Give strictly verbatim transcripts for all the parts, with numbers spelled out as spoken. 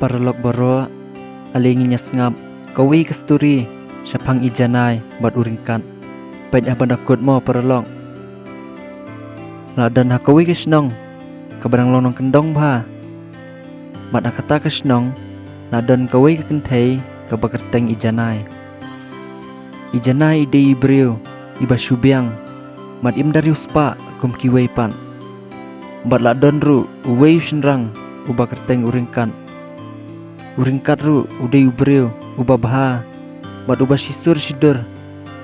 Paralok baroh, ale ngin ïa sngap kawei ka story shaphang i Janai bad u Ryngkat. Peit haba da kut mo paralok. La don ha kawei ka shnong kaba dang long nongkyndong bha. Bad ha kata ka shnong la don kawei ka kynthei kaba kyrteng i Janai. I Janai i dei i briew iba shu biang bad im da riewspah kum kiwei pat. Bad la don ruh uwei u shynrang uba kyrteng u Ryngkat. U Ryngkat ruh u dei u briew uba bha bad uba shisur shidur,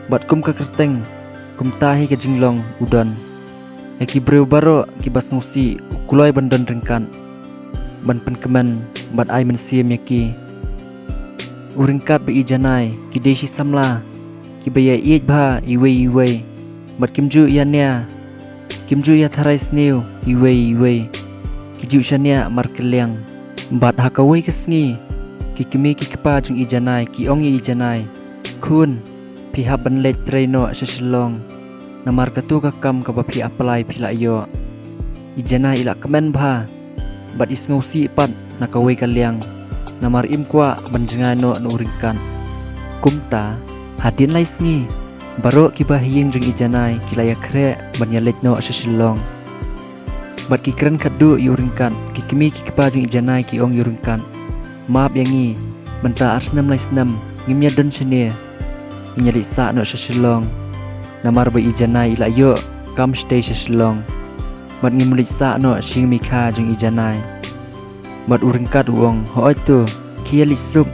bad kum ka kyrteng kumta hi ka jinglong u don. Ïa ki briew baroh kiba sngewsih u kloi ban don Ryngkat ban pynkmen bad ai mynsiem ïa ki. U Ryngkat bad i Janai ki dei shi samla kiba ïaieit bha iwei iwei, bad kim ju ïania, kim ju ïatharai sniew iwei iwei. Ki ju shaniah markylliang. Bad ha kawei ka sngi, ki kmie ki kpa jong i Janai ki ong ïa i Janai, "Khun, phi hap ban leit trei noh sha Shillong, namar kato ka kam kaba phi apply phi la ïoh." I Janai i la kmen bha bad i sngewsih pat na kawei ka liang, namar im kwah ban jngai noh na u Ryngkat. Kumta, hadien lai sngi, baroh kiba ha ïing jong i Janai ki la ïakhreh ban ïaleit noh sha Shillong. Bad ki kren khatduh ïa u Ryngkat, ki kmie ki kpa jong i Janai ki ong ïa u Ryngkat, "Map ïa ngi, mynta ar snem lai snem ngim ïadon shane. Ngin ïaleit sah noh sha Shillong, namar ba i Janai i la ïoh kam shatei sha Shillong. Bad ngim leit sah noh sha ïing i mei kha jong i Janai." Bad u Ryngkat u ong, "Hooid to, khie ïaleit suk."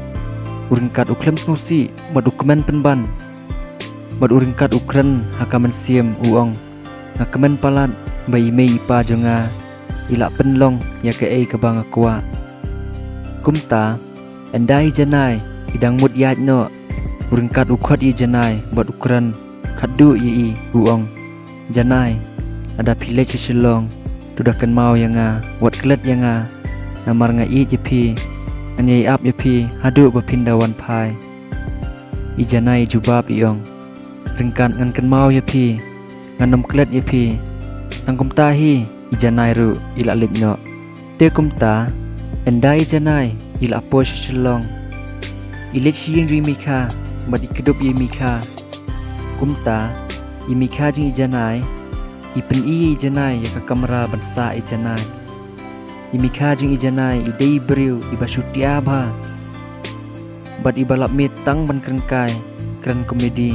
U Ryngkat u khlem sngewsih bad u kmen pynban. Bad u Ryngkat u kren ha ka mynsiem u ong, "Nga kmen palat ba i mei i pa jong nga i la pynlong ïa kaei kaba nga kwah." Kumta, ynda i Janai i dang mut ïaid noh, u Ryngkat u khot ïa i Janai bad u kren khatduh ïa i u ong, "Janai, lada phi leit sha Shillong, to da kynmaw ïa nga, wat klet ïa nga, namar nga ïeit ïa phi, ngan ïai ap ïa phi haduh ba phin da wan phai." I Janai i jubab i ong, "Ryngkat, ngan kynmaw ïa phi, ngan ym klet ïa phi." Tang kumta hi i Janai ruh i la leit noh. Te kumta, ynda i Janai i la poi sha Shillong, i leit sha ïing jong i mei kha bad i kdup ïa i mei kha. Kumta, i mei kha jong i Janai i pyni ïa i Janai ïa ka kamra ban sah i Janai. I mei kha jong i Janai i dei i briew iba shu tiah bha bad iba lap miet tang ban kren kai, kren komedi.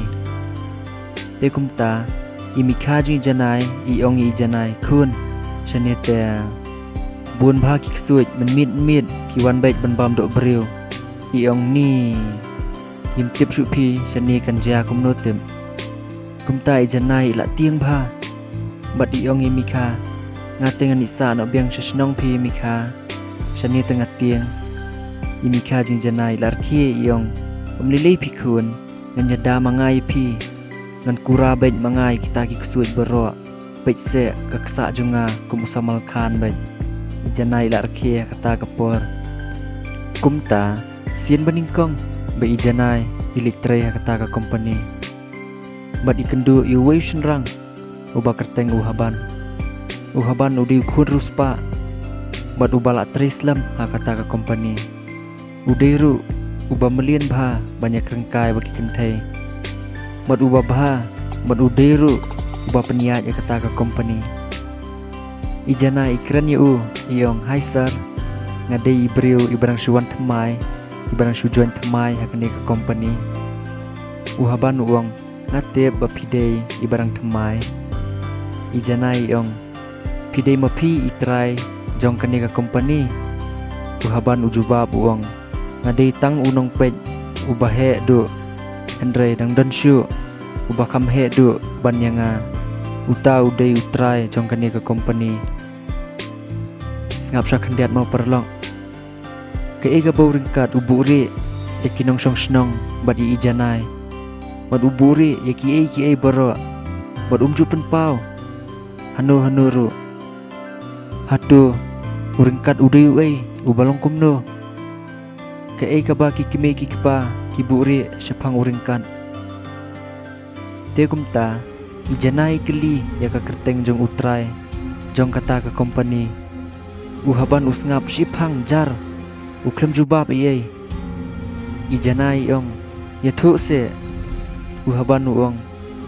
Te kumta, i mei kha jong i Janai i ong ïa i Janai, "Khun, shane te bun bha ki ksuid mynmiet mynmiet ki wan beit ban bam doh briew." I ong, "Ni, ngim tip shuh phi shane kan jia kumno tip." Kumta i Janai i la tieng bha bad i ong ïa i mei kha, "Nga te ngan ïai sah noh biang sha shnong phi mei kha, shane te nga tieng." I mei kha jong i Janai i la rkhie i ong, "Ym lei lei phi khun, ngan ïada ma nga ïa phi, ngan kura beit ma nga ïa kita ki ksuid baroh. Peit seh ka ksah jong nga kum u samar khan beit." I Janai i la rkhie ha kata ka por. Kumta, sien ba nyngkong ba i Janai i leit trei ha kata ka kompani. Bad i kynduh ïa uwei u shynrang uba kyrteng u Haban. U Haban u dei u khun riewspah bad uba la trei slem ha kata ka kompani. U dei ruh uba mlien bha ban ïakren kai bad ki kynthei. Bad uba bha, bad u dei ruh uba pynïaid ïa kata ka kompani. I Janai i kren ïa u, i ong, "Hi sir, nga dei i briew iba dang shu wan thymmai, iba dang shu join thymmai ha kane ka kompani." U Haban u ong, "Nga tip ba phi dei iba dang thymmai." I Janai i ong, "Phi dei ma phi i trai jong kane ka kompani?" U Haban u jubab u ong, "Nga dei tang u nongpeit uba heh duh, hynrei dang don shuh uba kham heh duh ban ïa nga. Uta u dei u trai jong kane ka kompani." Sngap sha khyndiat mo paralok. Kaei kaba u Ryngkat u buhrieh ïa ki nongshong shnong bad ïa i Janai, bad u buhrieh ïa kiei kiei baroh, bad um ju pynpaw hano hano ruh. Hato u Ryngkat u dei uei, uba long kumno? Kaei kaba ki kmie ki kpa ki buhrieh shaphang u Ryngkat? Te kumta, i Janai i kylli ïa ka kyrteng jong u trai jong kata ka kompani. U Haban u sngap shiphang jar. U khlem jubab ei ei. I Janai i ong, ïathuh seh. U Haban u ong,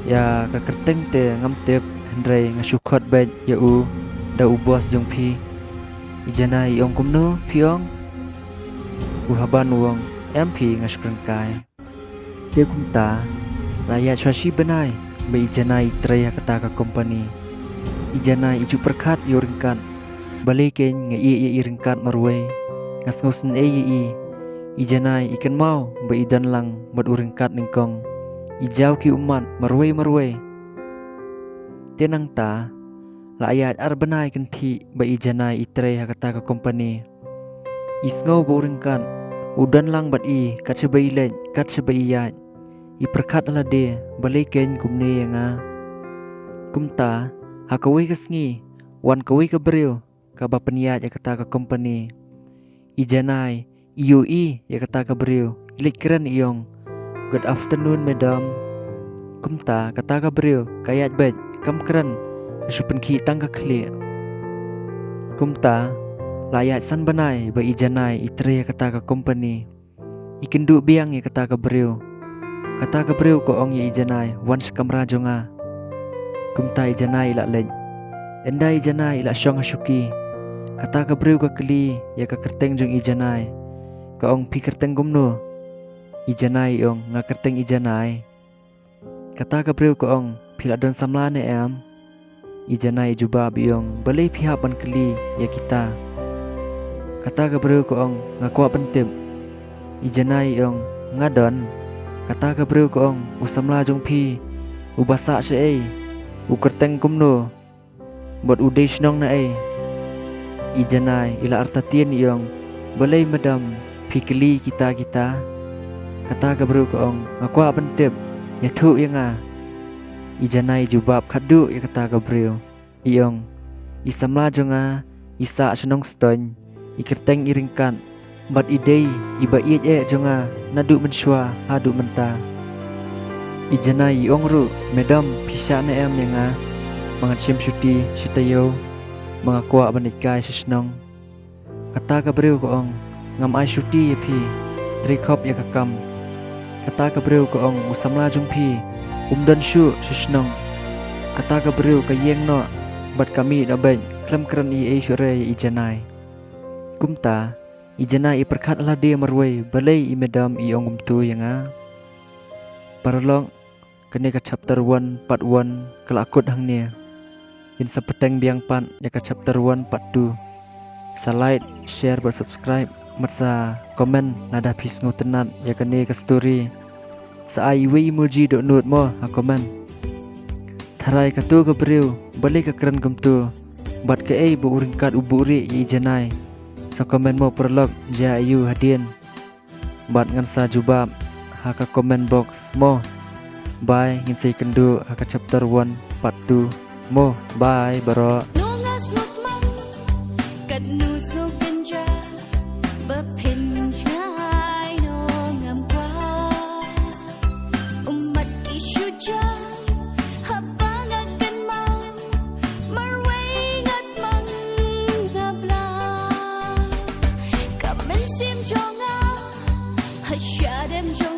ïa ka kyrteng te ngam tip, hynrei nga shu khot beit ïa u da u boss jong phi. I Janai i ong, kumno phi ong? U Haban u ong, em phi, nga shu kren kai. Te kumta la ïaid shuwa shi bnai ba i Janai i trei ha kata ka company. I Janai i ju pyrkhat ïa u ryngkat. Balei kein nga ïeh ïa i ryngkat marwei, nga sngewsynei ïa i. I Janai i kynmaw ba i don lang bad u ryngkat nyngkong. I jaw ki ummat marwei marwei. Te nangta la ïaid ar bnai kynthih ba i Janai i trei ha kata ka company. I sngew ba u ryngkat u don lang bad i, kat shaba i leit, kat shaba i ïaid. I pyrkhat ha lade, balei kein kumne ïa nga. Kumta ha kawei ka sngi wan kawei ka briew kaba pynïaid ïa kata ka company. I Janai i ïohi ïa kata ka briew, i leit kren i ong, good afternoon madam. Kumta kata ka briew ka ïaid beit, kam kren, ka shu pynkhih tang ka khlieh. Kumta la ïaid san bnai ba i Janai i trei ha kata ka company. I kynduh biang ïa kata ka briew. Kata ka briew ka ong ïa i Janai, wan sha kamra jong nga. Kumta i Janai i la leit. Ynda i Janai i la shong ha shuki, kata ka briew ka kylli ïa ka kyrteng jong i Janai. Ka ong, phi kyrteng kumno? I Janai i ong, nga kyrteng i Janai. Kata ka briew ka ong, phi la don samla ne em? I Janai i jubab i ong, balei phi hap ban kylli ïa kita? Kata ka briew ka ong, nga kwah ban tip. I Janai i ong, nga don. Kata ka briew ka ong, u samla jong phi uba sah shaei, u kyrteng kumno? Bad u dei shnong naei? I Janai i la artatien i ong, balei madam phi kylli kita kita? Kata ka briew ka ong, nga kwah ban tip, ïathuh ïa nga. I Janai i jubab khatduh ïa kata ka briew. I ong, i samla jong nga i sah sha Nongstoiñ, i kyrteng i Ryngkat, bad i dei iba ïeit eh jong nga naduh mynshuwa haduh mynta. I Janai i ong ruh, madam phi shah ne em ïa nga, ba ngan shim shuti sha taïew, ba nga kwah ban leit kai sha shnong. Kata ka briew ka ong, ngam ai shuti ïa phi, trei khop ïa ka kam. Kata ka briew ka ong, u samla jong phi um don shuh sha shnong. Kata ka briew ka ïeng noh bad ka mih noh beit, khlem kren ei ei shuh re ïa i Janai. Kumta i Janai i pyrkhat ha lade marwei, balei i madam i ong kumto ïa nga. Paralok, kane ka chapter one part one ka la kut hangne. Ngin sa bteng biang pat ïa ka chapter one part two. Sa like, share bad subscribe, bad sa comment lada phi sngewtynnat ïa kane ka story. Sa ai iwei i emoji dohnud mo ha comment. Tharai kato ka briew balei ka kren kumto, bad kaei ba u Ryngkat u buhrieh ïa i Janai. Sa comment mo paralok, jia aiu hadien. Bad ngan sa jubab ha ka comment box mo. Bye, ngin sa ïakynduh ha ka chapter one part two mo. Bye baroh. Nonga sngewtmang, kat nu sngewkynja, ba phin jngai nongam kwah. Ummat ki shuja, haba nga kynmaw, marwei nga tmang nga blah. Ka mynsiem jong nga, ha shadem jong